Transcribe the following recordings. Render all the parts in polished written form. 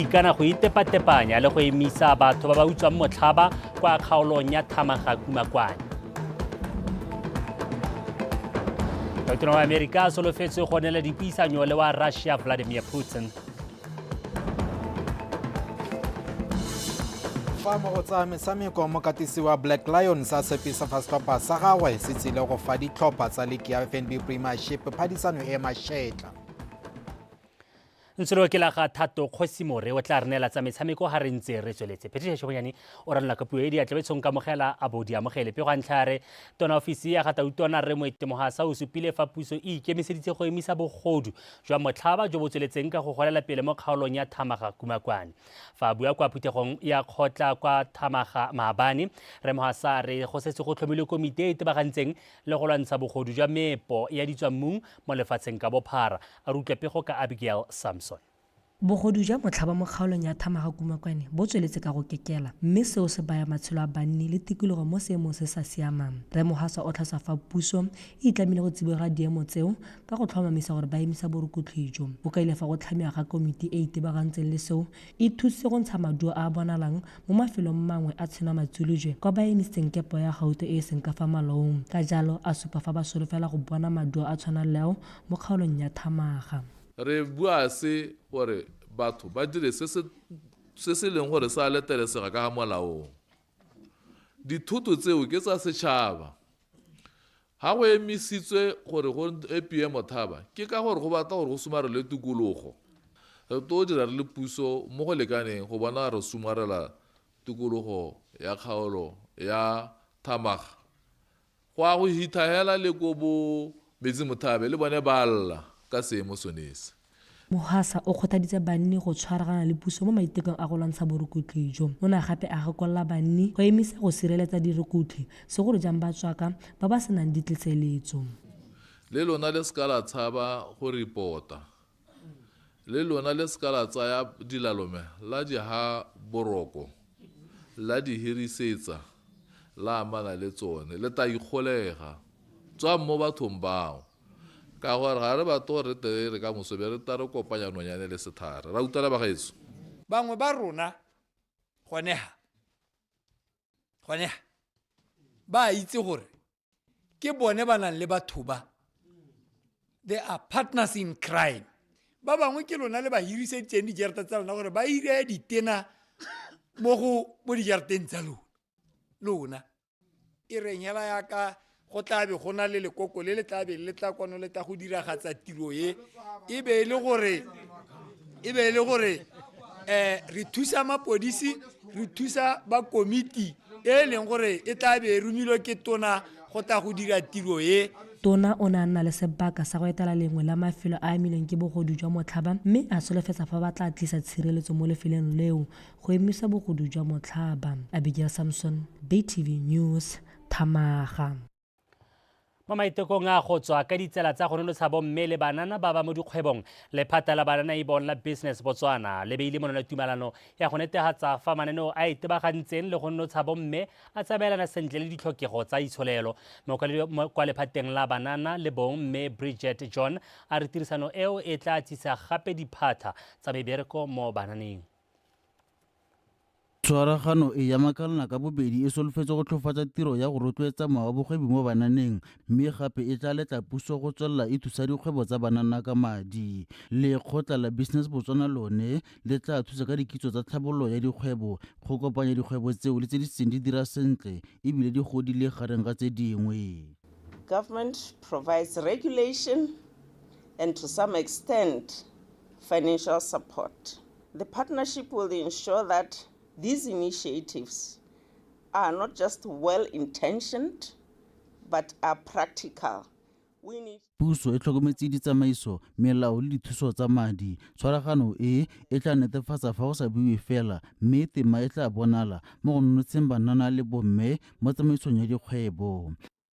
Ikana go itepatepanya le go emisa batho ba ba utswang motlhaba kwa kgaolong ya Thamaga Kumakwane. Tautona wa Amerika a solofetswe go neela dipuisanyo le wa Russia Vladimir Putin. Fa mo go tsa metshameko, mokatisi wa Black Lions a tshepisa fa setlhopha sa gagwe se tsile go fa ditlhopha tsa liki ya FNB Premiership phadisano e mashetla. Ntsholo ke la ga Thato Kgosi More o tla re neela tsa metshameko ga re ntse re tsweletse. Patricia Shobonyane o ranola ka puo e diatla betshong kamogela a bo di amogele. Pego ya ntlha ya re tona ofisi ya ga Tautona Rre Moeti Mohasa o supile fa puso e ikemiseditse go emisa bogodu jwa motlhaba jo bo tsweletseng ka go golela pele mo kgaolong ya Thamaga Kumakwane. Fa a bua kwa phuthegong ya kgotla kwa Thamaga maabane, Rre Mohasa a re go setse go tlhomilwe komiti e e tebagantseng le go lwantsha bogodu jwa meepo ya ditswammung mo lefatsheng ka bophara. A re utlwe pego ka Abigail Samson. Bogodu jwa motlhaba mo kgaolong ya Thamaga-Kumakwane bo tsweletse ka go kekela, mme seo se baya matshelo a banni le tikologo mo seemong se sa siamang. Rre Mohaswa o tlhalosa fa puso e itlamile go tsibogela diemo tseo ka go tlhomamisa gore ba emisa borukutlhi jo. O kaile fa go tlhamiwa ga komiti e e itebagantseng le seo e thusitse go ntsha maduo a a bonalang mo mafelong mangwe a Tshena Matsulujwe kwa ba emisitseng kepo ya gauta e e seng ka fa molaong, ka jalo a supa fa ba solofela go bona maduo a tshwanang le ao mo kgaolong ya Thamaga. Re bua se gore batho ba dire se se se se leng gore se a letelesega ka ga molaong. Dithoto tseo ke tsa setšhaba. Ga go emisitswe gore go epiwe mothaba, ke ka gore go batla gore go somarelwe tikologo. Re tlo dira re le puso mo go lekaneng go bona re somarela tikologo ya kgaolo ya Thamaga. Go a go hitha hela le ko bo Metsimothabe le bone ba lla ka seemo sone se. Mohwasa o kgothaditse banni go tshwaragana le puso mo maitekong a go lwantsha borukutlhi jo. O ne a gape a gakolola banni go emisa go sireletsa dirukutlhi, segolo jang batswaka ba ba senang ditleseletso. Le lona le seka la tshaba go ripota. Le lona le seka la tsaya dilalome la di ha boroko, la di hirisetsa, la amana le tsone. Le tla ikgolega. Tswang mo bathong bao. Ka gore ga re batle gore re tle re ka moso be re tla re kopanya nonyane le sethare. Ra utlwana bagaetsho? Bangwe ba rona gone ha, gone ha, ba a itse gore ke bone ba nang le batho ba. They are partners in crime. Ba bangwe ke lona le ba hiriseditseng dijarata tsa lona gore ba ire ditena mo go mo dijarateng tsa lona. Lona. E reng hela yaka go tla be go na le lekoko le le tla be le tla kwano le tla go diragatsa tiro e, e be e le gore, e be e le gore re thusa mapodisi, re thusa ba komiti e e leng gore e tla be e romilwe ke tona go tla go dira tiro e. Tona o ne a nna le sebaka sa go etela lengwe la mafelo a a amilweng ke bogodu jwa motlhaba mme a solofetsa fa ba tla tlisa tshireletso mo lefelong leo go emisa bogodu jwa motlhaba. Abigail Samson, BTV News, Thamaga. Mo maitekong a go tswa ka ditsela tsa go nonotsha bomme le banana ba ba mo dikgwebong, lephata la banana e bong la Business Botswana le beile monwana tumalano ya go netefatsa fa mananeo a itebagantseng le go nonotsha bomme a tsamaelana sentle le ditlhokego tsa itsholelo. Mokwaledi kwa lephateng la banana le bong mme Bridget John a re tirisano eo e tla tsisa gape diphatha tsa mebereko mo bananeng. Tshwaragano e ya makalana ka bobedi e solofetse go tlhofatsa tiro ya go rotloetsa mowa wa bogwebi mo bananeng mme gape e tla letla puso go tswelela e thusa dikgwebo tsa banana ka madi. Lekgotla la Business Botswana lone le tla thusa ka dikitso tsa tlhabololo ya dikgwebo go kopanya dikgwebo tseo le tse di setseng di dira sentle ebile di godile gareng ga tse dingwe. Government provides regulation and to some extent financial support. The partnership will ensure that these initiatives are not just well-intentioned, but are practical. We need Puso e tlhokometse ditsamaiso, melao le dithuso tsa madi. Tshwaragano e e tla netefatsa fa go sa buiwe fela mme tema e tla bonala mo go nonotsheng banana le bomme mo tsamaisong ya dikgwebo.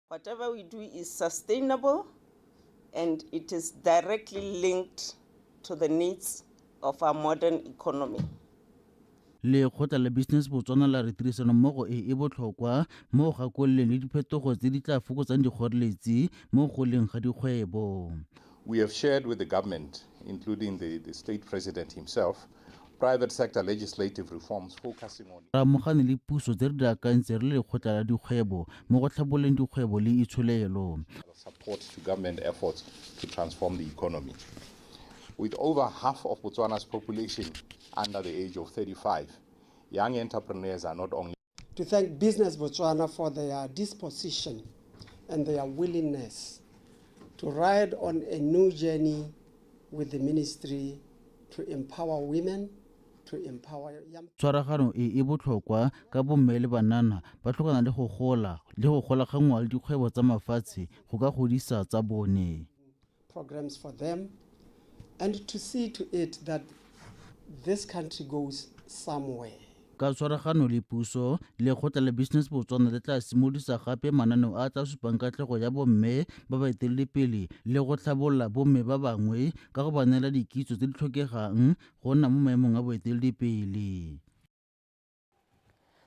Whatever we do is sustainable and it is directly linked to the needs of our modern economy. Lekgotla la Business Botswana la re tirisanommogo e e botlhokwa mo go gakololeng le diphetogo tse di tla fokotsang dikgoreletsi mo go goleng ga dikgwebo. We have shared with the government, including the state president himself, Private sector legislative reforms focusing on Re amogane le puso tse re di akantse re le lekgotla la dikgwebo mo go tlhabololeng dikgwebo le itsholelo. Support to government efforts to transform the economy. With over half of Botswana's population under the age of 35, young entrepreneurs are not only To thank Business Botswana for their disposition and their willingness to ride on a new journey with the ministry to empower women, to empower young Tshwaragano e e botlhokwa ka bomme le banana ba tlhokana le go gola le go golaganngwa le dikgwebo tsa mafatshe go ka godisa tsa bone. Programs for them and to see to it that this country goes somewhere. Ka tshwaragano le puso, lekgotla la Business Botswana le tla simolodisa gape mananeo a a tla supang katlego ya bomme ba baeteledipele le go tlhabolola bomme ba bangwe ka go ba neela dikitso tse di tlhokegang go nna mo maemong a boeteledipele.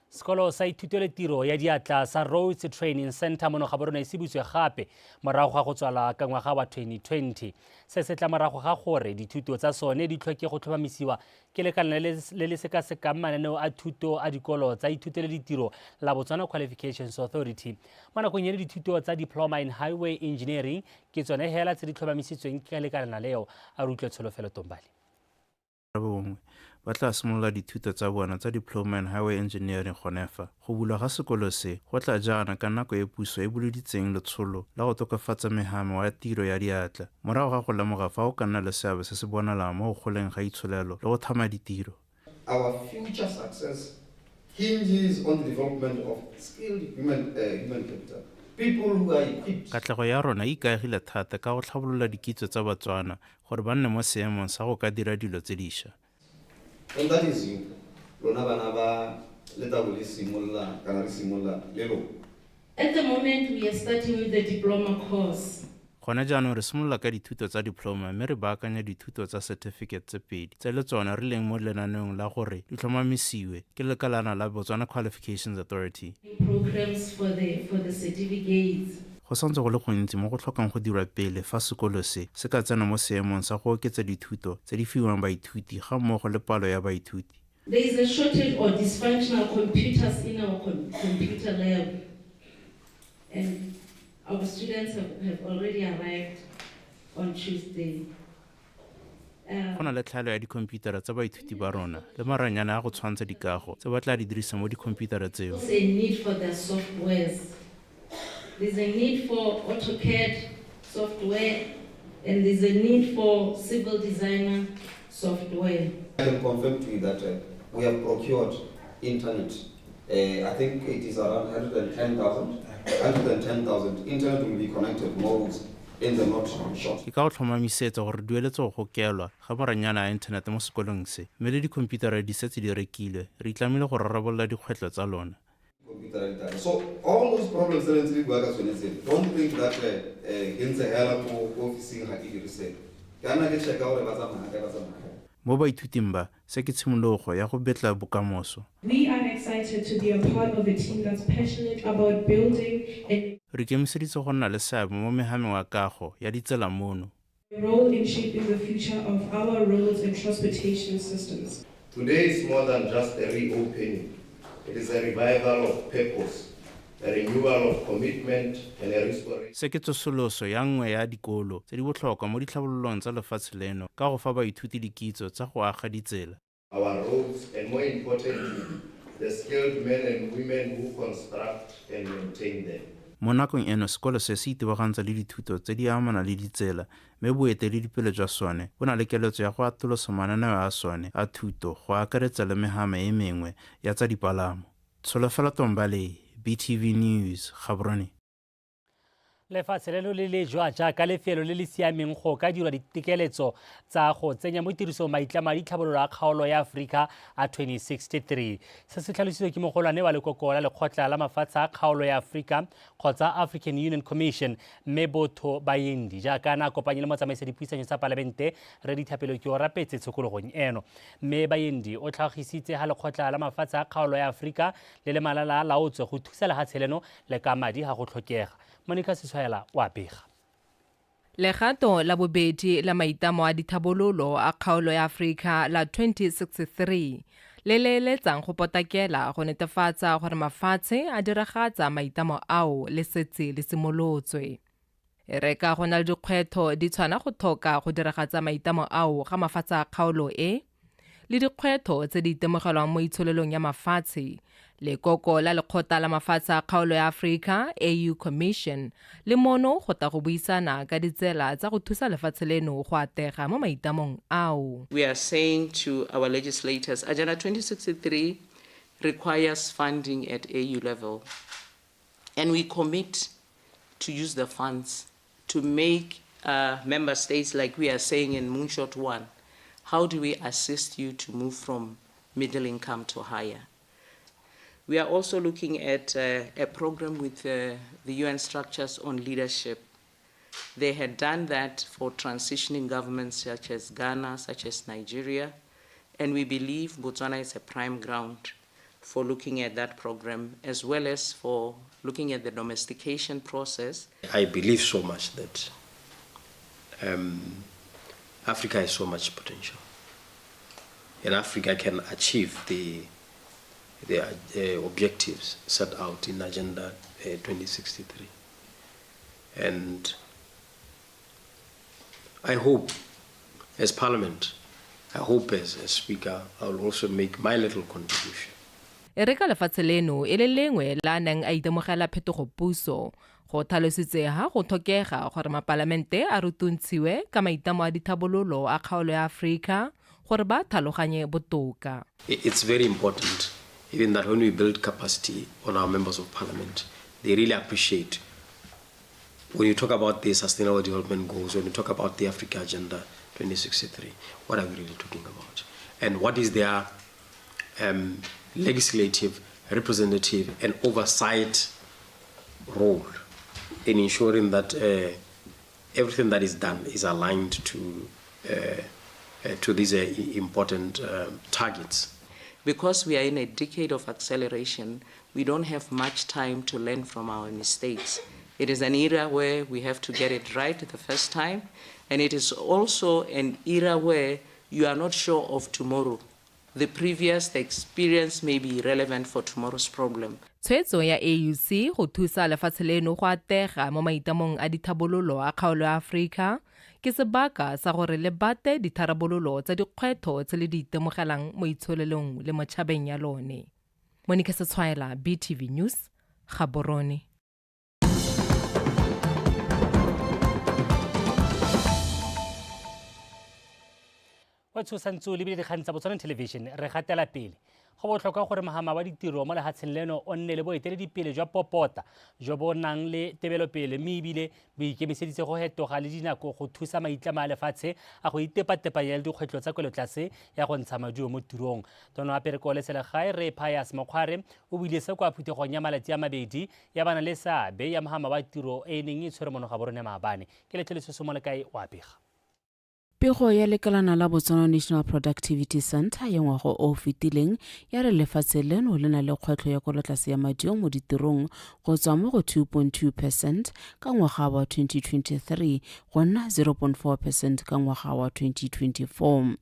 Sekolo sa ithuto le tiro ya diatla sa Roads Training Center mono Gaborone se butswe gape morago ga go tswala ka ngwaga wa 2020. Se se tla morago ga gore dithuto tsa sone di tlhoke go tlhomamisiwa ke lekalana le le sekasekang mananeo a thuto a dikolo tsa ithuto le ditiro la Botswana Qualifications Authority. Mo nakong eno, dithuto tsa Diploma in Highway Engineering ke tsone hela tse di tlhomamisitsweng ke lekalana leo. A re utlwe Tsholofelo Tombale. Bongwe ba tla simolola dithuto tsa bona tsa Diploma in Highway Engineering gone fa. Go bulwa ga sekolo se go tla jaana ka nako e puso e boloditseng letsholo la go tokafatsa mehame wa tiro ya diatla morago ga go lemoga fa o ka nna le seabe se se bonalang mo go goleng ga itsholelo le go thama ditiro. Our future success hinges on the development of skilled human capital. People who are equipped. Katlego ya rona e ikaegile thata ka go tlhabolola dikitso tsa Batswana gore ba nne mo seemong sa go ka dira dilo tse dišwa. And that is you. Lona bana ba le tla bo le simolola kana re simolola le lona. At the moment, we are starting with the diploma course. Gone jaanong re simolola ka dithuto tsa diploma mme re baakanya dithuto tsa certificate tse pedi tse le tsona re leng mo lenaneong la gore di tlhomamisiwe ke lekalana la Botswana Qualifications Authority. Programs for the certificates. Go santse go le gontsi mo go tlhokang go dirwa pele fa sekolo se se ka tsena mo seemong sa go oketsa dithuto tse di fiwang baithuti ga mmogo le palo ya baithuti. There is a shortage or dysfunctional computers in our computer lab. And our students have already arrived on Tuesday. Go na le tlhaelo ya dikhomputara tsa baithuti ba rona le maranyane a go tshwantsha dikago tse ba tla di dirisa mo dikhomputara tseo. There's a need for their softwares. There's a need for AutoCAD software, and there's a need for civil designer software. I can confirm to you that we have procured internet. I think it is around 110,000. 110,000. Internet will be connected more in the not short. Ke ka go tlhomamisetsa gore dueletse go gokelwa ga maranyane a inthanete mo sekolong se mme le dikhomputara di setse di rekilwe. Re itlamile go rarabolola dikgwetlho tsa lona. Computer data. So all those problems tse ntse di bua ka tsone tse, don't think that ke ntse hela ko officing ga ke dire sepe. Ke nna ke checka gore ba tsamaya kae, ba tsamaya kae. Mo baithuting ba, se ke tshimologo ya go betla bokamoso. We are excited to be a part of a team that's passionate about building and Re ikemiseditse go nna le seabe mo mehameng wa kago ya ditsela mono. Role in shaping the future of our roads and transportation systems. Today is more than just a reopening. It is a revival of purpose, a renewal of commitment, and a restoration. Se ke tsosoloso ya nngwe ya dikolo tse di botlhokwa mo ditlhabololong tsa lefatshe leno ka go fa baithuti dikitso tsa go aga ditsela. Our roads, and more importantly, the skilled men and women who construct and maintain them. Mo nakong eno, sekolo se se itebagantsa le dithuto tse di amana le ditsela mme boeteledipele jwa sone bo na le keletso ya go atolosa mananeo a sone a thuto go akaretsa le mehama e mengwe ya tsa dipalamo. Tsholofelo Tombale, BTV News, Gaborone. Lefatshe leno le le jwa jaaka lefelo le le siameng go ka dirwa ditekeletso tsa go tsenya mo tirisong maitlamo a ditlhabololo a kgaolo ya Aforika a 2063. Se se tlhalositswe ke mogolwane wa lekoko la lekgotla la mafatshe a kgaolo ya Aforika kgotsa African Union Commission, mme Botho Bayendi, jaaka na kopanye le motsamaisa dipuisanyo tsa palamente re Dithapelo ke o rapetse tshokologong eno. Mme Bayendi o tlhagisitse ga lekgotla la mafatshe a kgaolo ya Aforika le le malala a laotswe go thusa lehatshe leno le ka madi ga go tlhokega. Monica Setshwaela o a bega. Legato la bobedi la maitamo a dithabololo a kgaolo ya Aforika la 2063 le le eletsang go potakela go netefatsa gore mafatshe a diragatsa maitamo ao le setse le simolotswe. E re ka go na le dikgwetlho di tshwana go tlhoka go diragatsa maitamo ao ga mafatshe a kgaolo e, le dikgwetlho tse di itemogelwang mo itsholelong ya mafatshe, lekoko la lekgotla la mafatshe a kgaolo ya Aforika, AU Commission, le mono go tla go buisana ka ditsela tsa go thusa lefatshe leno go atega mo maitamong ao. We are saying to our legislators, Agenda 2063 requires funding at AU level, and we commit to use the funds to make member states, like we are saying in Moonshot 1, how do we assist you to move from middle income to higher? We are also looking at a program with the UN structures on leadership. They had done that for transitioning governments such as Ghana, such as Nigeria, and we believe Botswana is a prime ground for looking at that program, as well as for looking at the domestication process. I believe so much that Africa has so much potential, and Africa can achieve the objectives set out in Agenda 2063. And I hope, as Parliament, I hope as Speaker, I will also make my little contribution. E re ka lefatshe leno e le lengwe la neng a itemogela phetogo puso, go tlhalositse ha go tlhokega gore mapalamente a rutuntshiwe ka maitamo a dithabololo a kgaolo ya Aforika gore ba tlhaloganye botoka. It's very important, even that when we build capacity on our members of parliament, they really appreciate when you talk about the Sustainable Development Goals, when you talk about the Africa Agenda 2063, what are we really talking about? And what is their legislative, representative, and oversight role in ensuring that everything that is done is aligned to these important targets. Because we are in a decade of acceleration, we don't have much time to learn from our mistakes. It is an era where we have to get it right the first time, and it is also an era where you are not sure of tomorrow. The previous experience may be irrelevant for tomorrow's problem. Tshwetso ya AUC go thusa lefatshe leno go atega mo maitamong a dithabololo a kgaolo ya Aforika ke sebaka sa gore le bate ditharabololo tsa dikgwetlho tse le di itemogelang mo itsholelong le mo tšhabeng ya lone. Monica Setshwaela, BTV News, Gaborone. Wa tshosantso le bile dikgang tsa Botswana Television re gatela pele. Go botlhokwa gore mohama wa ditiro mo lehatsheng leno o nne le boeteledipele jwa popota jo bo nang le tebelopele mme ebile bo ikemiseditse go hetoga le dinako go thusa maitlamo a lefatshe a go itepatepanya le dikgwetlho tsa kwelotlase ya go ntsha maduo mo tirong. Tono wa Pereko le Selegae Rre Pius Mokgware o buile se kwa phuthegong ya malatsi a mabedi ya bana le seabe ya mohama wa tiro e neng e tshwere mono Gaborone maabane. Ke Letlheleso Somolekae o a bega. Pego ya lekalana la Botswana National Productivity Centre ya ngwaga o fetileng ya re lefatshe leno le na le kgwetlho ya kwelotlase ya maduo mo ditirong go tswa mo go 2.2% ka ngwaga wa 2023 go nna 0.4% ka ngwaga wa 2024.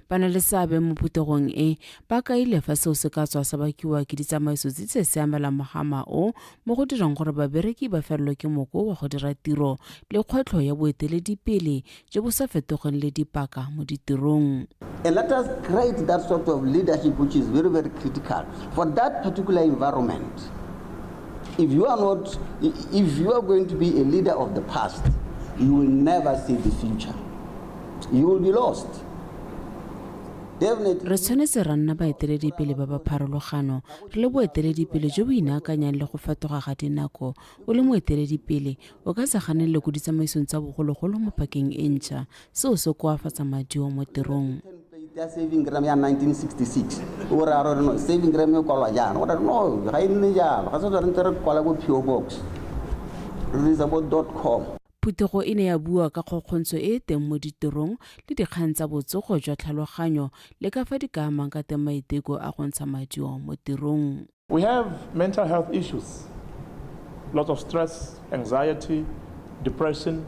Ba na le seabe mo phuthegong e ba kaile fa seo se ka tswa sa bakiwa ke ditsamaiso tse di sa siamelang mohama o mo go dirang gore babereki ba felelwe ke moko wa go dira tiro le kgwetlho ya boeteledipele jo bo sa fetogeng le dipaka mo ditirong. And let us create that sort of leadership which is very, very critical for that particular environment. If you are going to be a leader of the past, you will never see the future. You will be lost. Re tshwanetse ra nna baeteledipele ba ba pharologano, re le boeteledipele jo bo inaakanyang le go fetoga ga dinako. O le moeteledipele o ka se ganelele ko ditsamaisong tsa bogologolo mo pakeng e ntšha, seo se koafatsa maduo mo tirong. Ya saving gram ya 1966 o re a re no saving gram e kwalwa jaana, o re no ga e nne jalo, ga se re ntse re kwala bo PO box re dirisa bo .com. Phuthego e ne ya bua ka kgokgontsho e e teng mo ditirong le dikgang tsa botsogo jwa tlhaloganyo le ka fa di ka amang ka teng maiteko a go ntsha maduo mo tirong. We have mental health issues, lots of stress, anxiety, depression,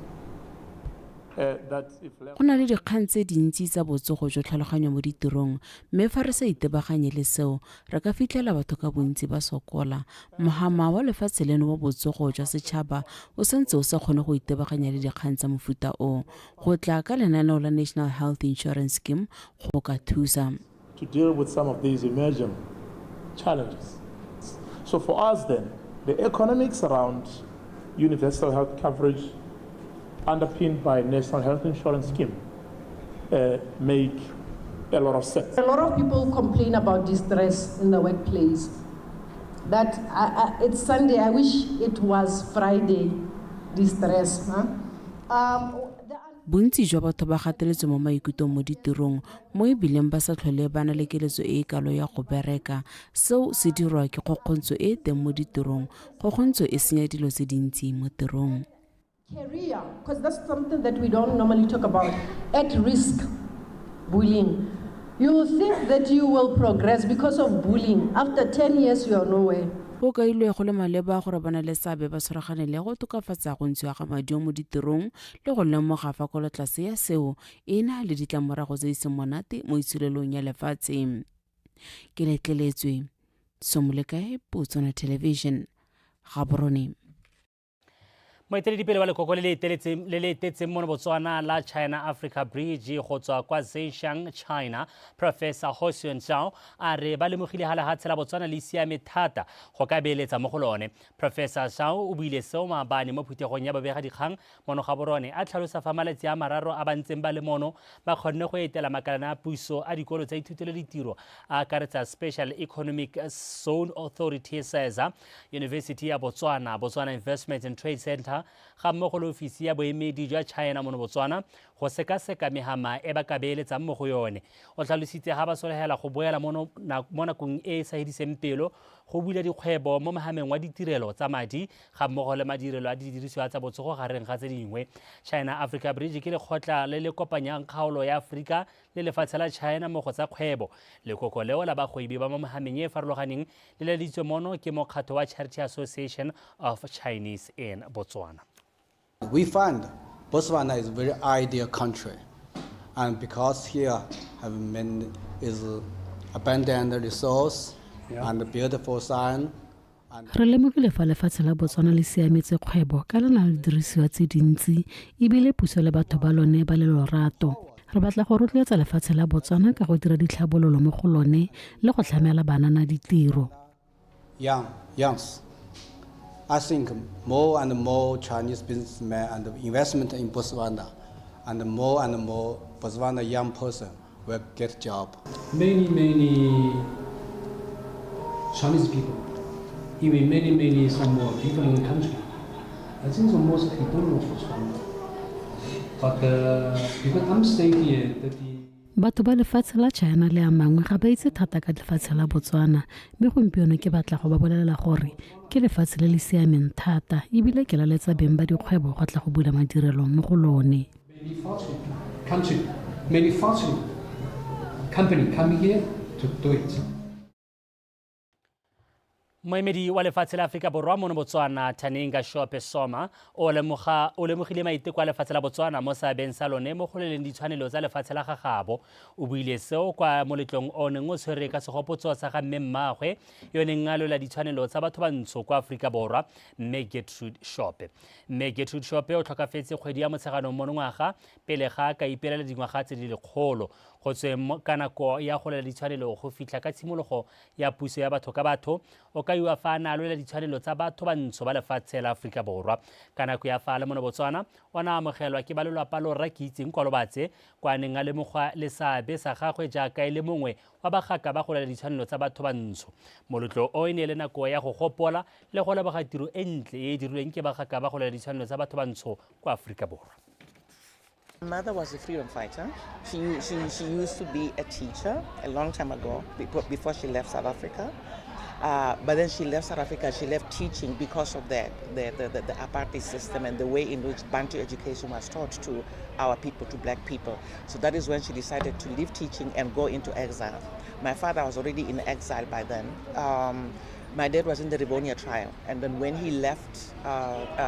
Go na le dikgang tse dintsi tsa botsogo jwa tlhaloganyo mo ditirong, mme fa re sa itebaganye le seo, re ka fitlhela batho ka bontsi ba sokola. Mohama wa lefatshe leno wa botsogo jwa setšhaba o santse o sa kgone go itebaganya le dikgang tsa mofuta o. Go tla ka lenaneo la National Health Insurance Scheme go ka thusa. To deal with some of these emerging challenges. So for us then, the economics around universal health coverage underpinned by National Health Insurance Scheme make a lot of sense. A lot of people complain about distress in the workplace. That it's Sunday, I wish it was Friday, distress. Huh? Bontsi jwa batho ba gateletswe mo maikutlong mo ditirong mo e bileng ba sa tlhole ba na le keletso e e kalo ya go bereka. Seo se dirwa ke kgokgontsho e e teng mo ditirong. Kgokgontsho e senya dilo tse dintsi mo tirong. Career, because that's something that we don't normally talk about, at risk bullying. You think that you will progress because of bullying. After 10 years, you are nowhere. Go kailwe go le maleba gore ba na le seabe ba tshwaragane le go tokafatsa go ntshiwa ga maduo mo ditirong le go lemoga fa kwelotlase ya seo e na le ditlamorago tse di seng monate mo itsholelong ya lefatshe. Ke letleletswe Somolekae, Botswana Television, Gaborone. Moeteledipele wa lekoko le le etetseng mono Botswana la China Africa Bridge go tswa kwa Zhejiang, China, Professor Ho Xuan Zhao a re ba lemogile ga lehatshe la Botswana le siame thata go ka beeletsa mo go lone. Professor Zhao o buile seo maabane mo phuthegong ya bobegadikgang mono Gaborone, a tlhalosa fa malatsi a mararo a ba ntseng ba le mono ba kgonne go etela makalana a puso a dikolo tsa ithuto le ditiro a akaretsa Special Economic Zone Authority SEZA, University ya Botswana, Botswana Investment and Trade Center, ga mmogo le ofisi ya boemedi jwa China mono Botswana go sekaseka mehama e ba ka beeletsang mo go yone. O tlhalositse ga ba solegela go boela mo nakong e e sa hediseng pelo go bula dikgwebo mo mohameng wa ditirelo tsa madi ga mmogo le madirelo a didirisiwa tsa botsogo gareng ga tse dingwe. China Africa Bridge ke lekgotla le le kopanyang kgaolo ya Aforika le lefatshe la China mo go tsa kgwebo. Lekoko leo la bagwebi ba mo mohameng e e farologaneng le laleditswe mono ke mokgatho wa Charity Association of Chinese in Botswana. We find Botswana is a very ideal country, and because here have many is abundant resource and beautiful sign. Re lemogile fa lefatshe la Botswana le siametse kgwebo ka le na le dirisiwa tse dintsi ebile puso le batho ba lone ba le lorato. Re batla go rotloetsa lefatshe la Botswana ka go dira ditlhabololo mo go lone le go tlhamela banana ditiro. Youngs. I think more and more Chinese businessmen and investment in Botswana, and more Botswana young person will get job. Many, many Chinese people, even many, many some different country. I think the most people don't know Botswana. But because I'm staying here, Batho ba lefatshe la China le a mangwe ga ba itse thata ka lefatshe la Botswana, mme gompieno ke batla go ba bolelela gore ke lefatshe le le siameng thata ebile ke laletsa beng ba dikgwebo go tla go bula madirelo mo go lone. Manufacturing company coming here to do it. Moemedi wa lefatshe la Afrika Borwa mono Botswana, Thaninga Shope Soma, o lemogile maiteko a lefatshe la Botswana mo seabeng sa lone mo go leleng ditshwanelo tsa lefatshe la gagabo. O buile seo kwa moletlong o neng o tshwere ka segopotso sa ga mme mmaagwe yo neng a lwela ditshwanelo tsa batho bantsho kwa Afrika Borwa, mme Gertrude Shope. Mme Gertrude Shope o tlhokafetse kgwedi ya Motsheganong monongwaga pele ga ka ipelela dingwaga tse di lekgolo. Go tsweng ka nako ya go lwela ditshwanelo go fitlha ka tshimologo ya puso ya batho ka batho, o kaiwa fa a ne a lwela ditshwanelo tsa batho bantsho ba lefatshe la Afrika Borwa. Ka nako ya fa a le mono Botswana, o ne a amogelwa ke ba lelapa lo rra Keitseng kwa Lobatse, kwa a neng a lemogwa le seabe sa gagwe jaaka e le mongwe wa bagaka ba go lwela ditshwanelo tsa batho bantsho. Moletlo o e ne e le nako ya go gopola le go leboga tiro e ntle e e dirilweng ke bagaka ba go lwela ditshwanelo tsa batho bantsho kwa Afrika Borwa. My mother was a freedom fighter. She used to be a teacher a long time ago, before she left South Africa. But then she left South Africa, she left teaching because of the apartheid system and the way in which Bantu education was taught to our people, to black people. So that is when she decided to leave teaching and go into exile. My father was already in exile by then. My dad was in the Rivonia trial, and then when he left,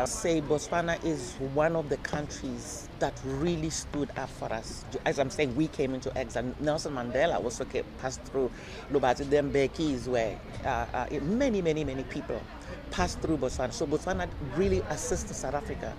say Botswana is one of the countries that really stood up for us. As I'm saying, we came into exile. Nelson Mandela also came, passed through Lobatse. The Mbekis were many, many, many people passed through Botswana. So Botswana really assisted South Africa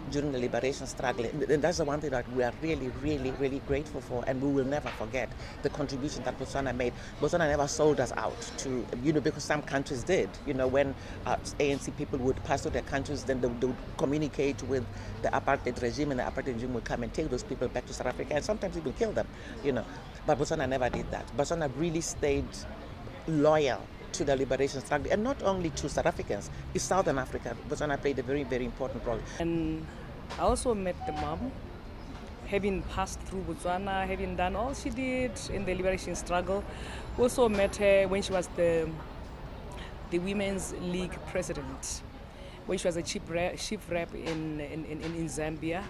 during the liberation struggle. And that's the one thing that we are really, really, really grateful for, and we will never forget the contribution that Botswana made. Botswana never sold us out to, you know, because some countries did. You know, when ANC people would pass through their countries, then they would communicate with the apartheid regime, and the apartheid regime would come and take those people back to South Africa, and sometimes even kill them, you know. But Botswana never did that. Botswana really stayed loyal to the liberation struggle, and not only to South Africans, in Southern Africa, Botswana played a very, very important role. And I also met the mom, having passed through Botswana, having done all she did in the liberation struggle. Also met her when she was the Women's League president, when she was a chief rep in Zambia.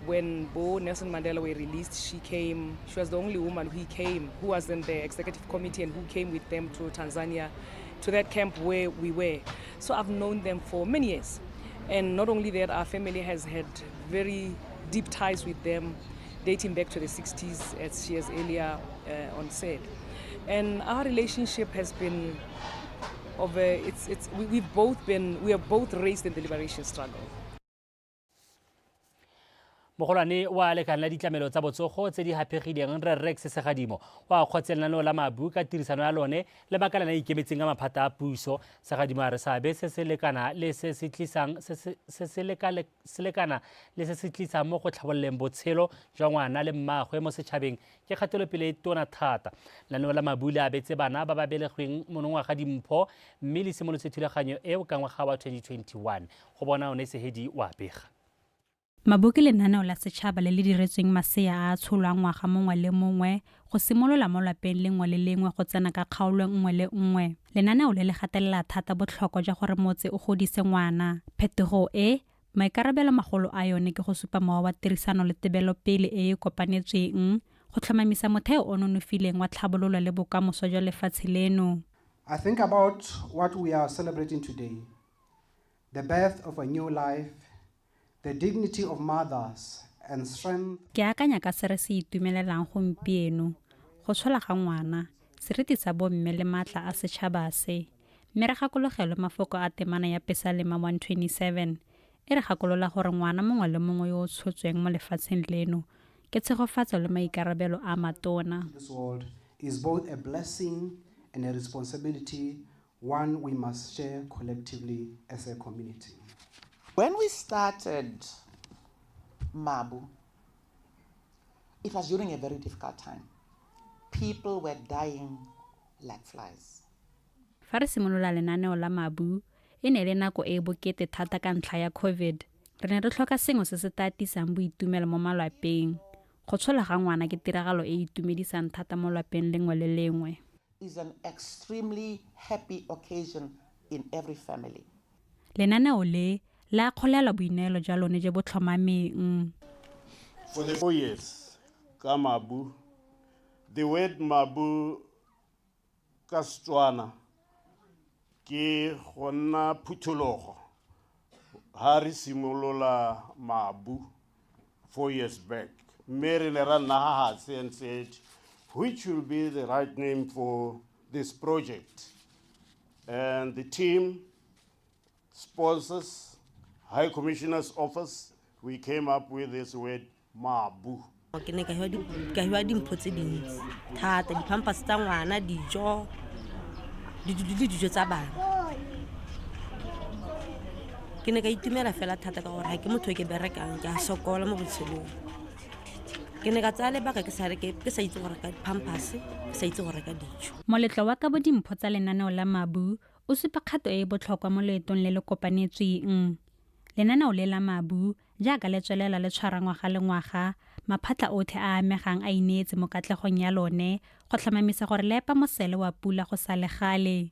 When Bo Nelson Mandela were released, she came, she was the only woman who came, who was in the executive committee and who came with them to Tanzania, to that camp where we were. So I've known them for many years. And not only that, our family has had very deep ties with them, dating back to the 60s, as she has earlier on said. And our relationship has been of a, we are both raised in the liberation struggle. Mogolwane wa lekala la ditlamelo tsa botsogo tse di haphegileng Rre Rex Segadimo wa kgotse lenaneo la Mabu ka tirisano ya lone le makalana a ikemetseng a maphata a puso. Segadimo a re seabe se se lekana le se se tlisang se lekana le se se tlisang mo go tlhabololeng botshelo jwa ngwana le mmaagwe mo setšhabeng ke kgatelopele e tona thata. Lenaneo la Mabu le abetse bana ba ba belegweng monongwaga dimpho mme le simolotse thulaganyo eo ka ngwaga wa 2021. Go bona one Sehedi wa bega. Mabu ke lenaneo la setšhaba le le diretsweng masea a a tsholwang ngwaga mongwe le mongwe go simolola mo lapeng lengwe le lengwe go tsena ka kgaolo nngwe le nngwe. Lenaneo le le gatelela thata botlhokwa jwa gore motse o godise ngwana. Phetogo e, maikarabelo magolo a yone ke go supa mowa wa tirisano le tebelopele e e kopanetsweng go tlhomamisa motheo o nonofileng wa tlhabololo le bokamoso jwa lefatshe leno. I think about what we are celebrating today, the birth of a new life, the dignity of mothers and strength. Ke akanya ka se re se itumelelang gompieno, go tshola ga ngwana, seriti sa bomme le maatla a setšhaba se. Mme re gakologelwe mafoko a temana ya Pesalema 127 e re gakolola gore ngwana mongwe le mongwe yo o tshotsweng mo lefatsheng leno ke tshegofatso le maikarabelo a matona. This world is both a blessing and a responsibility, one we must share collectively as a community. When we started Mabu, it was during a very difficult time. People were dying like flies. Fa re simolola lenaneo la Mabu, e ne le nako e bokete thata ka ntlha ya COVID. Re ne re tlhoka sengwe se se tatisang boitumelo mo malapeng. Go tshola ga ngwana ke tiragalo e e itumedisang thata mo lapeng lengwe le lengwe. Is an extremely happy occasion in every family. Lenaneo le la kgolela boineelo jwa lone jo bo tlhomameng. For the 4 years ka Mabu, the word Mabu ka Setswana ke go nna phuthologo. Ha re simolola Mabu 4 years back, mme re ne ra nna hahatshe and said, which will be the right name for this project? And the team, sponsors, High Commissioner's Office, we came up with this word Mabu. Ke ne ka hiwa dimpho tse dintsi thata, di-pampers tsa ngwana, dijo, le dijo tsa bana. Ke ne ka itumela fela thata ka gore ga ke motho e ke berekang, ke a sokola mo botshelong. Ke ne ka tsaya lebaka ke sa itse go reka di-pampers, ke sa itse go reka dijo. Moletlo wa kabo dimpho tsa lenaneo la Mabu o supa kgato e e botlhokwa mo loetong le le kopanetsweng. Lenaneo le la Mabu jaaka le tswelela le tshwara ngwaga le ngwaga, maphatla otlhe a amegang a ineetse mo katlegong ya lone go tlhomamisa gore le epa mosele wa pula go sa le gale.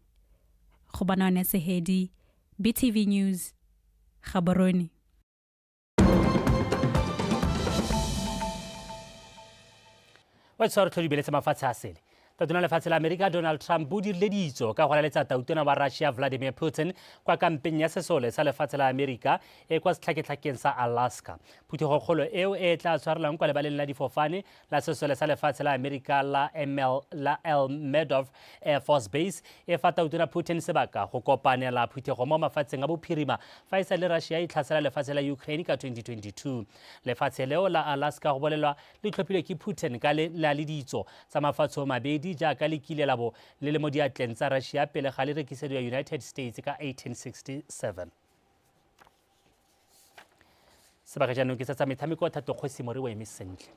Go bona one Sehedi, BTV News, Gaborone. Wa tshwara tlhodibeletse mafatshe a sele. Tautona lefatshe la Amerika Donald Trump o dirile ditso ka go laletsa tautona wa Russia Vladimir Putin kwa kampeng ya sesole sa lefatshe la Amerika e kwa setlhaketlhakeng sa Alaska. Phuthegokgolo eo e tla tshwarelwang kwa lebaleng la difofane la sesole sa lefatshe la Amerika la ML la Elmendorf Air Force Base e fa tautona Putin sebaka go kopanela phuthego mo mafatsheng a bophirima fa e sa le Russia e tlhasela lefatshe la Ukraine ka 2022. Lefatshe leo la Alaska go bolelwa le tlhophilwe ke Putin ka le la le ditso tsa mafatshe mabedi jaaka le kile la bo le le mo diatleng tsa Russia pele ga le rekisediwa United States ka 1867. Sebaka jaanong ke sa tsa metshameko Thato Kgosi More o eme sentle.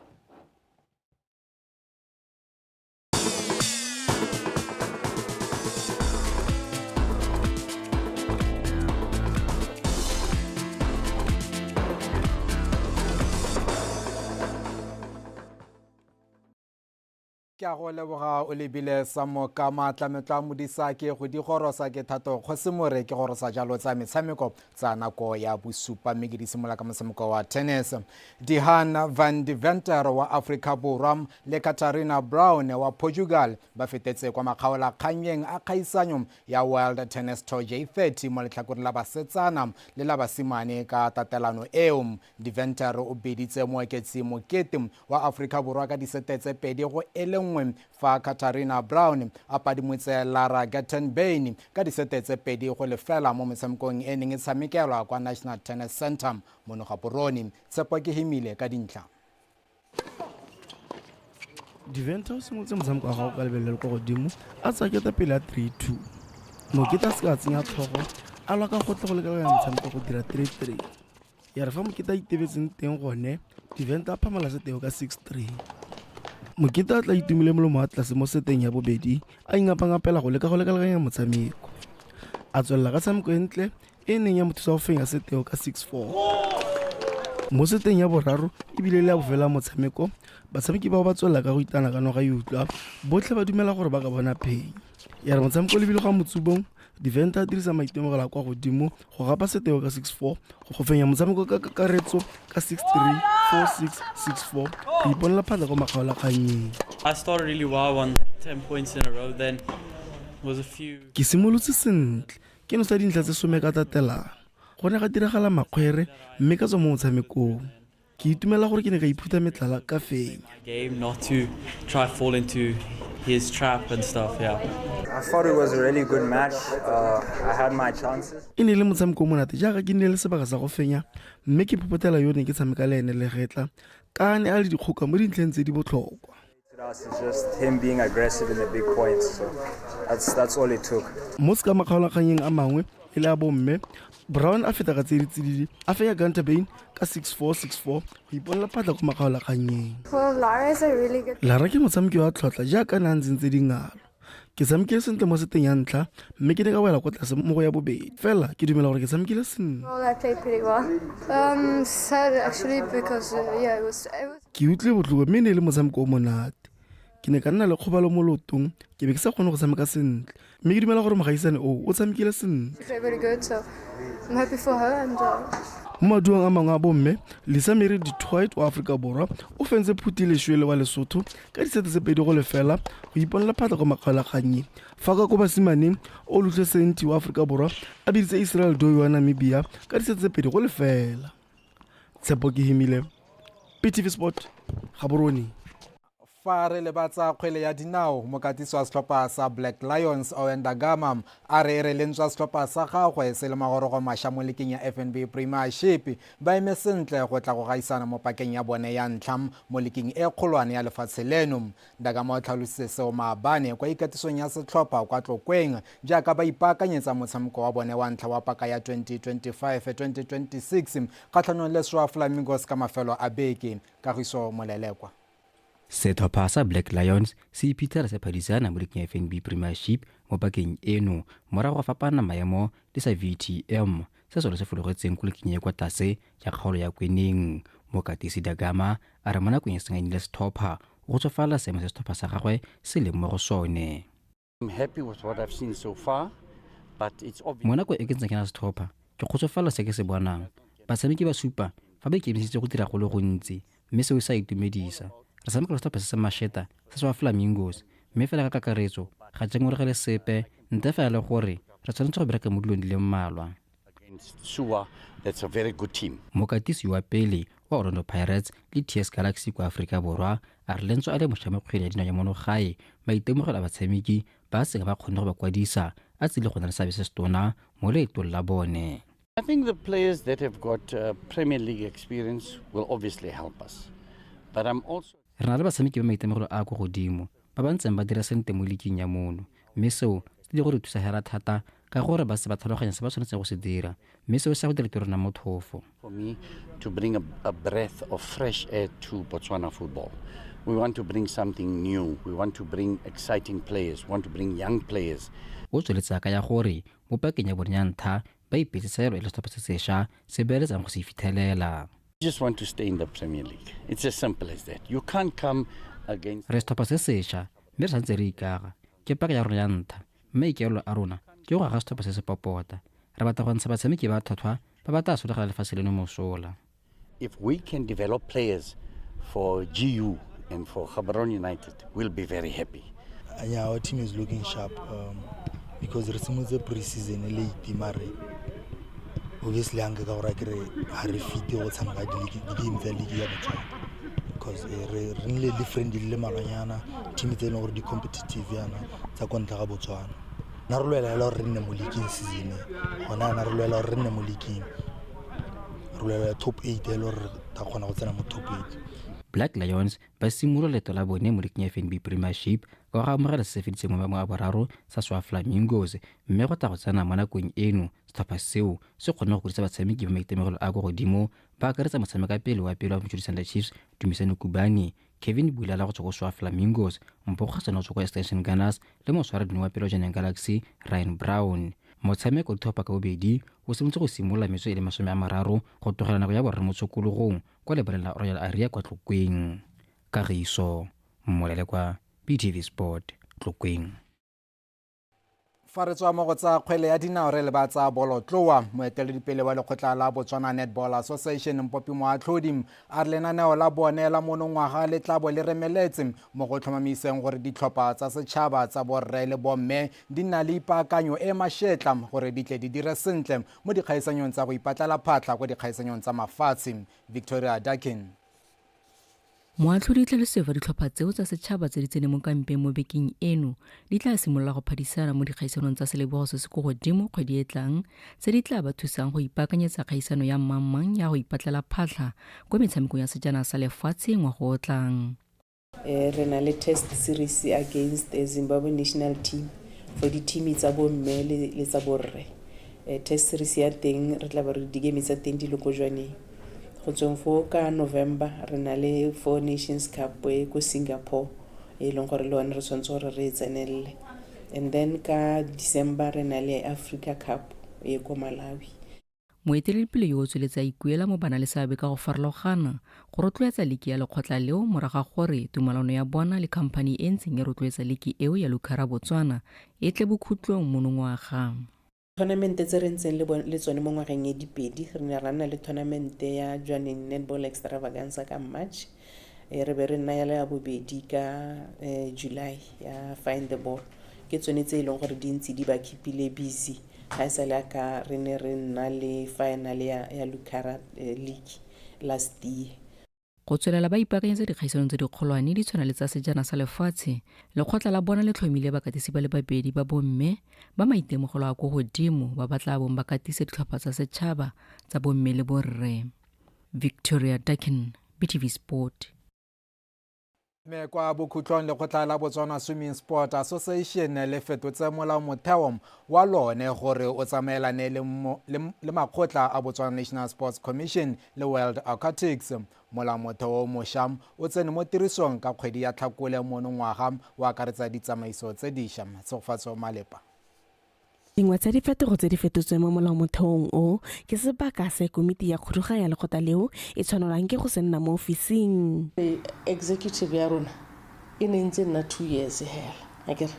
Ke a go leboga o lebile sa moka maatlametlo a modisa ke go di gorosa ke Thato Kgosimore ke gorosa jalo tsa metshameko tsa nako ya bosupa mme ke di simolola ka motshameko wa tennis. Dihan van Deventer wa Afrika Borwa le Katarina Brown wa Portugal ba fetetse kwa makgaolakgannyeng a kgaisanyo ya World Tennis Tour J30 mo letlhakoreng la basetsana le la basimane ka tatelano eo. Deventer o beditse Moeketsi Mokete wa Afrika Borwa ka disete tse 2-1 fa Katarina Brown a padimotse Lara Gattenbein ka disete tse 2-0 mo metshamekong e neng e tshamekelwa kwa National Tennis Centre mono Gaborone. Tshepo ke hemile ka dintlha. Deventer o simolotse motshameko wa gago ka lebelo le le kwa godimo a tsaya ketapele ya 3-2. Mokete a seka a tsenya tlhogo a lwa ka gotlhe go lekalekanya motshameko go dira 3-3. Ya re fa Mokete a itebetseng teng gone, Deventer a phamola seteo ka 6-3. Mokete a tla itumile molomo wa tlase mo seteng ya bobedi a ingapangapela go leka go lekalekanya motshameko. A tswelela ka tshameko e ntle e neng ya mo thusa go fenya seteo ka 6-4. Mo seteng ya boraro ebile le ya bofelo ya motshameko, batshameki bao ba tswelela ka go itana ka noga e utlwa, botlhe ba dumela gore ba ka bona phenyo. Ya re motshameko o lebile go ya motsubong, Deventer a dirisa maitemogelo a kwa godimo go gapa seteo ka 6-4 go fenya motshameko ka kakaretso ka 6-3, 4-6, 6-4 go iponela phatlha kwa makgaolakgannyeng. I started really well, won 10 points in a row, then was a few. Ke simolotse sentle, ke nosa dintlha tse 10 ka tatelano. Go ne ga diragala makgwere mme ka tswa mo motshamekong. Ke itumela gore ke ne ka iphutha metlala ka fenya. Game not to try fall into his trap and stuff, yeah. I thought it was a really good match. I had my chances. E ne e le motshameko o monate jaaka ke nnile le sebaka sa go fenya mme ke phophotela yo neng ke tshameka le ene legetla ka a ne a le dikgoka mo dintlheng tse di botlhokwa. Mo sekamakgaolakgannyeng a mangwe e le a bomme, Brown a feta ka tse di tsididi a fenya Gunter Bain ka 6-4, 6-4 go iponela phatla kwa makgaolakgannyeng. Lara ke motshameki wa tlhotlha jaaka ne a ntsentse dingalo. Ke tshamekile sentle mo seteng ya ntlha mme ke ne ka wela kwa tlase mo go ya bobedi. Fela ke dumela gore ke tshamekile sentle. Ke utlwile botlhoko mme e ne e le motshameko o monate. Ke ne ka nna le kgobalo mo leotong, ke be ke sa kgone go tshameka sentle. Mme ke dumela gore mogaisane oo o tshamekile sentle. Mo maduong a mangwe a bomme, Lisa Mary du Toit wa Aforika Borwa o fentse Phuti Leshwele wa Lesotho ka disete tse 2-0 go iponela phatla kwa makgaolakgannyeng. Fa ka ko basimaneng, Oluhle Senti wa Aforika Borwa a biditse Israel Doi wa Namibia ka disete tse 2-0. Tshepo Kehimile, PTV Sport, Gaborone. Fa re lebatsa kgwele ya dinao, mokatisi wa setlhopha sa Black Lions Owen Da Gama a re e re le ntswa setlhopha sa gagwe se le magorogo mašwa mo liking ya FNB Premiership, ba eme sentle go tla go gaisana mo pakeng ya bone ya ntlha mo liking e kgolwane ya lefatshe leno. Da Gama o tlhalositse seo maabane kwa ikatisong ya setlhopha kwa Tlokweng jaaka ba ipaakanyetsa motshameko wa bone wa ntlha wa paka ya 2025-2026 kgatlhanong le Swa Flamingos ka mafelo a beke. Kagiso Molelekwa. Setlhopha sa Black Lions se iphitlhela se phadisana mo liking ya FNB Premiership mo pakeng eno morago ga fapaana maemo le sa VTM se sone se fologetseng ko liking e kwa tlase ya kgaolo ya Kweneng. Mokatisi Da Gama a re mo nakong e seng a nnile setlhopha o kgotsofalela seemo se setlhopha sa gagwe se leng mo go sone. I'm happy with what I've seen so far, but it's obvious. Mo nakong e ke ntseng ke na setlhopha, ke kgotsofalela se ke se bonang. Batshameki ba supa fa ba ikemiseditse go dira go le gontsi, mme seo se a itumedisa. Re tshameka le setlhopha se se masheta sa Swa Flamingos, Mme fela ka kakaretso, ga ke ngongoregele sepe ntle fela le gore re tshwanetse go bereka mo dilong di le mmalwa. Sua, that's a very good team. Mokatisi wa pele wa Orlando Pirates le TS Galaxy kwa Aforika Borwa a re le ntswa a le mošwa mo kgwele ya dinao ya mono gae, maitemogelo a batshameki ba seng ba kgonne go ba kwadisa a tsile go na le seabe se setona mo leetong la bone. I think the players that have got Premier League experience will obviously help us. But I'm also Re na le batshameki ba maitemogelo a a kwa godimo ba ba ntseng ba dira sentle mo liking ya mono, mme seo se tlile go re thusa hela thata ka gore ba setse ba tlhaloganya se ba tshwanetseng go se dira, mme seo se ya go dira tiro nna motlhofo. For me to bring a breath of fresh air to Botswana football. We want to bring something new, we want to bring exciting players, we want to bring young players. O tsweletse a kaya gore mo pakeng ya bone ya ntlha ba ipeetse seelo e le setlhopha se sesha se beeletsang go se fithelela. Just want to stay in the Premier League. It's as simple as that. You can't come against. Re setlhopha se sesha mme re santse re ikaga. Ke paka ya rona ya ntlha mme maikaelelo a rona ke go aga setlhopha se se popota. Re batla go ntsha batshameki ba tlhwatlhwa ba ba tla solegela lefatshe leno mosola. If we can develop players for GU and for Gaborone United, we'll be very happy. Yeah, our team is looking sharp because re simolotse pre-season late, mare obviously anke ka gore akere ga re fite go tshameka di-game tsa league ya Botswana, because re nnile le friendly le malwanyana team tse e leng gore di competitive yana tsa kwa ntle ga Botswana. Na re lwela hela gore re nne mo leagueng season e gona yana, re lwela gore re nne mo leagueng, re lwela top 8 e le gore re tla kgona go tsena mo top 8. Black Lions ba simolola leeto la bone mo liking ya FNB Premiership ka go amogela se se feditseng mo maemong a boraro sa Swa Flamingos, mme go tla go tsena mo nakong eno setlhopha seo se kgonne go kwadisa batshameki ba maitemogelo a kwa godimo ba akaretsa motshamekapele wa pele wa Mochudi Centre Chiefs Dumisani Kubani, Kevin Bulala go tswa ko Swa Flamingos, Mpho Kgasane go tswa kwa Extension Gunners le moswaradino wa pele wa Jwaneng Galaxy Ryan Brown. Motshameko wa ditlhopha ka bobedi o simolotse go simolola metsotso e le 30 go tlogela nako ya boraro mo tshokologong kwa lebaleng la Royal Area kwa Tlokweng. Kagiso Mmolele kwa BTV Sport, Tlokweng. Fa re tswa mo go tsa kgwele ya dinao re leba tsa bolotloa, moeteledipele wa lekgotla la Botswana Netball Association Mpopi Moatlhodi a re lenaneo la bone la monongwaga le tla bo le remeletse mo go tlhomamiseng gore ditlhopha tsa setšhaba tsa borre le bomme di nna le ipaakanyo e mašetla gore di tle di dire sentle mo dikgaisanyong tsa go ipatlela phatlha kwa dikgaisanyong tsa mafatshe. Victoria Dakin. Moatlhodi o tlhalositse fa ditlhopha tseo tsa setšhaba tse di tseneng mo kampeng mo bekeng eno di tla simolola go phadisana mo dikgaisanong tsa selebogo se se ko godimo kgwedi e tlang, tse di tla ba thusang go ipaakanyetsa kgaisano ya mmangmang ya go ipatlela phatlha kwa metshamekong ya sejana sa lefatshe ngwaga o tlang. Re na le test series against the Zimbabwe national team for di-team tsa bomme le tsa borre. Test series ya teng re tla ba re di-game tsa teng di le ko Jwaneng. Go tsweng foo ka November re na le Four Nations Cup e ko Singapore e leng gore le one re tshwanetse gore re e tsenelele. And then ka December re na le Africa Cup e ko Malawi. Moeteledipele yo o tsweletse a ikuela mo banaleseabe ka go farologana go rotloetsa liki ya lekgotla leo morago ga gore tumalano ya bona le khamphani e ntseng e rotloetsa liki eo ya Lucara Botswana e tle bokhutlong monongwaga. Tournament tse re ntseng le tsone mo ngwageng e dipedi, re ne ra nna le tournament ya Jwaneng Netball Extravaganza ka March, re be re nna ya le ya bobedi ka July ya Find the Ball. Ke tsone tse e leng gore di ntse di ba keep-ile busy ga e sale ka re ne re nna le final ya Lucara League last year. Go tswelela ba ipaakanyetsa dikgaisanong tse dikgolwane di tshwana le tsa sejana sa lefatshe, lekgotla la bona le tlhomile bakatisi ba le babedi ba bomme ba maitemogelo a ko godimo ba ba tla bong ba katise ditlhopha tsa setšhaba tsa bomme le borre. Victoria Dakin, BTV Sport. Mme kwa bokhutlong lekgotla la Botswana Swimming Sport Association le fetotse molao motheo wa lone gore o tsamaelane le makgotla a Botswana National Sports Commission le World Aquatics. Molao motheo o mošwa o tsene mo tirisong ka kgwedi ya Tlhakole monongwaga, o akaretsa ditsamaiso tse dišwa. Tshegofatso Malepa. Dingwe tsa diphetogo tse di fetotsweng mo molaomotheong o ke sebaka se komiti ya khuduga ya lekgotla leo e tshwanelwang ke go se nna mo ofising. Executive ya rona e ne ntse nna 2 years hela akere.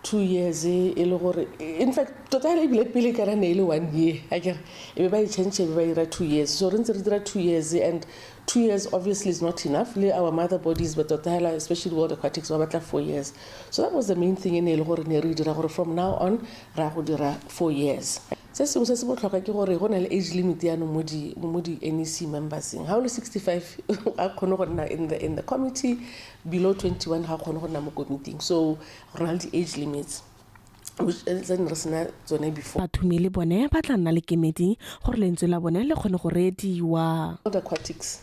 Two years e le gore, in fact, tota ebile pele kana ne e le one year, akere, e be ba e change, e be ba ira 2 years. So re ntse re dira 2 years, and 2 years obviously is not enough. Le our mother bodies, but tota hela, especially World Aquatics, ba batla 4 years. So that was the main thing e ne e le gore ne re dira gore from now on ra go dira 4 years. Se sengwe se se botlhokwa ke gore go na le age limit yaanong mo di NEC memberseng. Ga o le 65, ga kgone go nna in the committee. Below 21, ga kgone go nna mo committing. So go na le di-age limits, which tse ne re sena tsone before. Bathumi le bone ba tla nna le kemedi gore lentswe la bone le kgone go reediwa. World Aquatics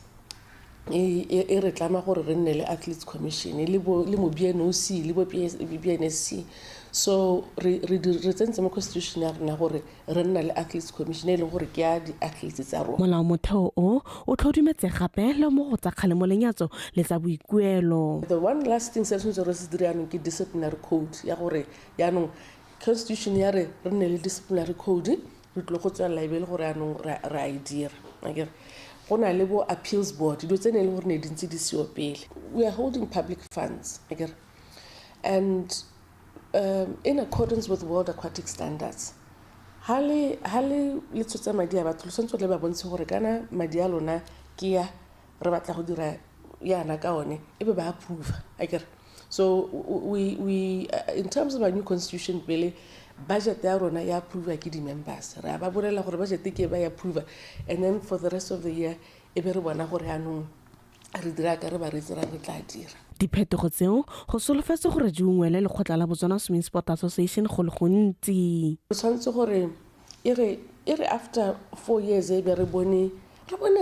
e re tlama gore re nne le Athletes Commission le mo BNOC le bo BNSC. So re tsentse mo constitution ya rona gore re nna le Athletes Commission e leng gore ke ya di-athletes tsa rona. Molaomotheo o o tlhodumetse gape le mo go tsa kgalemo, lenyatso le tsa boikuelo. The one last thing se re tshwanetse re se dire yaanong ke disciplinary code, ya gore yaanong constitution ya re re nne le disciplinary code. Re tlile go tswelela e be e le gore yaanong re a e dira, akere go na le bo appeals board, dilo tse ne e le gore ne di ntse di seo pele. We are holding public funds, akere, and in accordance with World Aquatic standards, ha le tshotse madi a batho, le tshwanetse gore le ba bontshe gore kana madi a lona ke ya re batla go dira yana ka one, e be ba approve, akere. So we in terms of our new constitution, pele budget ya rona ya approve ke di-members, re a ba bolela gore budget ke e ba ya approve, and then for the rest of the year e be re bona gore yaanong re dira ka re ba re tsera re tla dira. Diphetogo tseo go solofetse gore di ungwele lekgotla la Botswana Swimming Sport Association go le gontsi. Re tshwanetse gore e re after 4 years e be re bone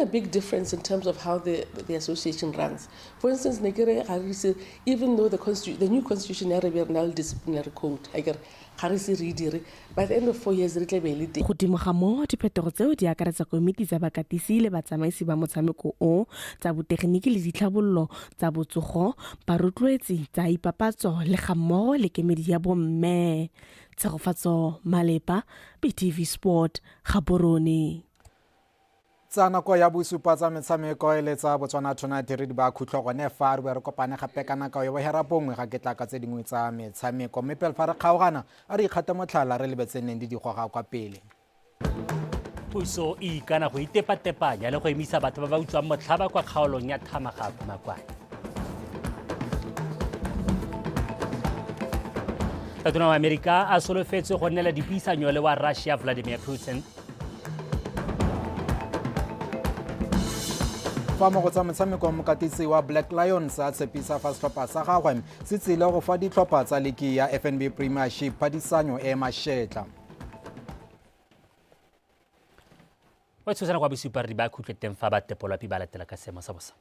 a big difference in terms of how the association runs. For instance, ne ke re ga re ise, even though the new constitution ya re be re na le disciplinary code, akere, ga re ise re e dire. By the end of 4 years re tle be e le teng. Godimo ga moo, diphetogo tseo di akaretsa komiti tsa bakatisi le batsamaisi ba motshameko o, tsa botegeniki le ditlhabololo tsa botsogo, barotloetsi, tsa ipapatso le gammogo le kemedi ya bomme. Tshegofatso Malepa, BTV Sport, Gaborone. Tsa nako ya bosupa tsa metshameko e le tsa Botswana Tonight re di ba khutlo gone fa. Re be re kopane gape ka nako ya bohera bongwe ga ke tla ka tse dingwe tsa metshameko, mme pele fa re kgaogana, a re ikgate motlhala re lebetse neng di digoga kwa pele. Puso e ikana go itepatepanya le go emisa batho ba ba utswang motlhaba kwa kgaolong ya Thamaga Kumakwane. Tatona wa Amerika a solofetswe go nnela dipuisanyo le wa Russia Vladimir Putin. Fa mo go tsa metshameko, mokatisi wa Black Lions a tshepisa fa setlhopha sa gagwe se tsile go fa ditlhopha tsa liki ya FNB Premiership phadisanyo e mašetla. Wa tshosana kwa bosupa re di ba khutlwe teng fa ba tepolwapi ba latela ka seemo sa bosa.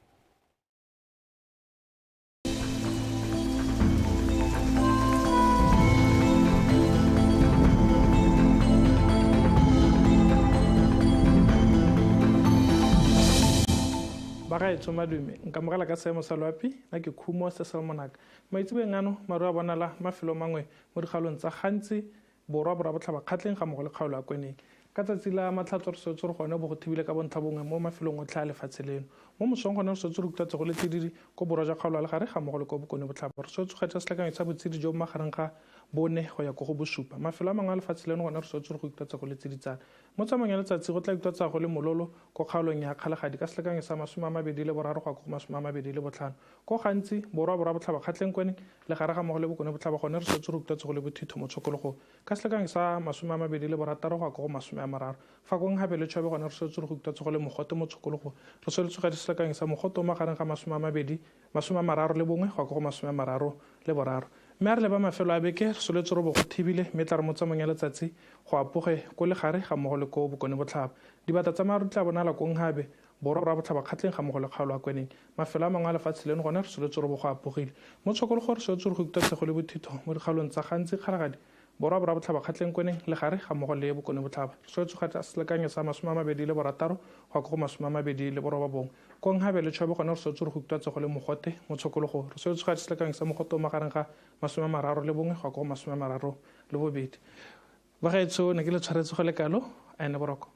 Bagaetsho, madume. Nkamogela ka seemo sa loapi. Nna ke Khumo se Salmonaka. Maitsebeng ano maru a bonala mafelo mangwe mo dikgaolong tsa Gantsi, Borwa, Borwa Botlhaba, Kgatleng ga mmogo le kgaolo ya Kweneng. Ka tsatsi la Matlhatso re swetse re gone bo go thibile ka bontlha bongwe mo mafelong otlhe a lefatshe leno. Mo mosong gone re swetse re utlwatse go le tsididi ko borwa jwa kgaolo ya Legare ga mmogo le ko Bokone Botlhaba. Re swetse go etsa selekanyo sa botsididi jo bo magareng ga 4 go ya ko go 7. Mafelo a mangwe a lefatshe leno gone re swetse re go utlwatse go le tsiditsana. Mo tsamaong ya letsatsi go tla utlwatsa go le mololo ko kgaolong ya Kgalagadi ka selekanyo sa 23 go ya ko go 25. Ko Gantsi, Borwa, Borwa Botlhaba, Kgatleng, Kweneng, Legare ga mmogo le Bokone Botlhaba gone re swetse re utlwatse go le bothitho mo tshokologong ka selekanyo sa 26 go ya ko go 30. Fa kong gape le Chobe gone re swetse re go utlwatse go le mogote mo tshokologong. Re sweletse ga selekanyo sa mogote o magareng ga 20, 31 go ya ko go 33. Mme a re leba mafelo a beke, re soletse robo go thibile, mme tla re mo tsamaong ya letsatsi go apoge ko Legare ga mmogo le ko Bokone Botlhaba. Dibata tsa maru di tla bonala ko Nghabe, Borwa, Borwa Botlhaba, Kgatleng ga mmogo le kgaolo ya Kweneng. Mafelo a mangwe a lefatshe leno gone re soletse robo go apogile. Mo tshokologo re swetse re go utlwa go le bothitho mo dikgaolong tsa Gantsi, Kgalagadi, Borwa, Borwa Botlhaba, Kgatleng, Kweneng, Legare ga mmogo le Bokone Botlhaba. Re swetse go selekanyo sa 26 go ya ko go 29. Ko Nghabe le Chobe gone re swetse re go utlwa go le mogote mo tshokologong. Re swetse go selekanyo sa mogote o magareng ga 31 go ya ko go 32. Bagaetsho, ne ke le tshwaretse go le kalo a ene boroko.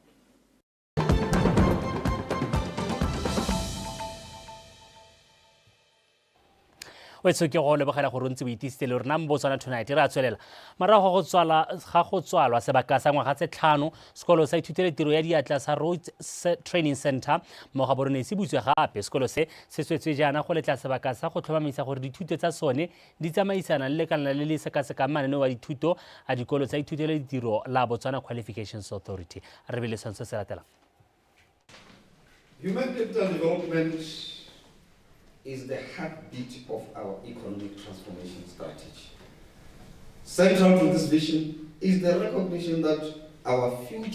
Wetso, ke go lebogela gore o ntse o itisitse le rona mo Botswana Tonight. Re a tswelela. Morago ga go tswalwa sebaka sa ngwaga tse 5, sekolo sa ithutele tiro ya diatla sa Rhodes Training Center mo Gaborone se butswe gape. Sekolo se se tswetswe jaana go letla sebaka sa go tlhomamisa gore dithuto tsa sone di tsamaisana le lekalana le le sekasekang mananeo a dithuto a dikolo tsa ithutelo ditiro la Botswana Qualifications Authority. Re bele setshwantsho se latelang. Human capital development is the heartbeat of our economic transformation strategy. Central to this vision is the recognition that our future